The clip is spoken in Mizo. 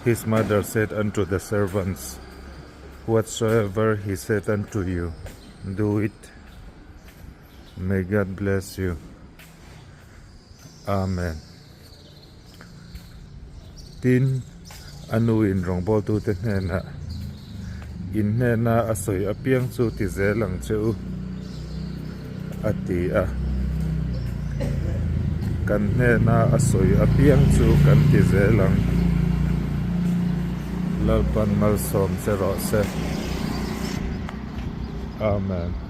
His mother said unto the servants, Whatsoever he saith unto you, do it. May God bless you. Amen. Tin, a nuin rawngbawltute hnenah, In hnena a sawi apiang chu ti zel ang che u, a ti a. Kan hnena a sawi apiang chu kan ti zel ang. Lalpan malsawm che rawh se. Amen.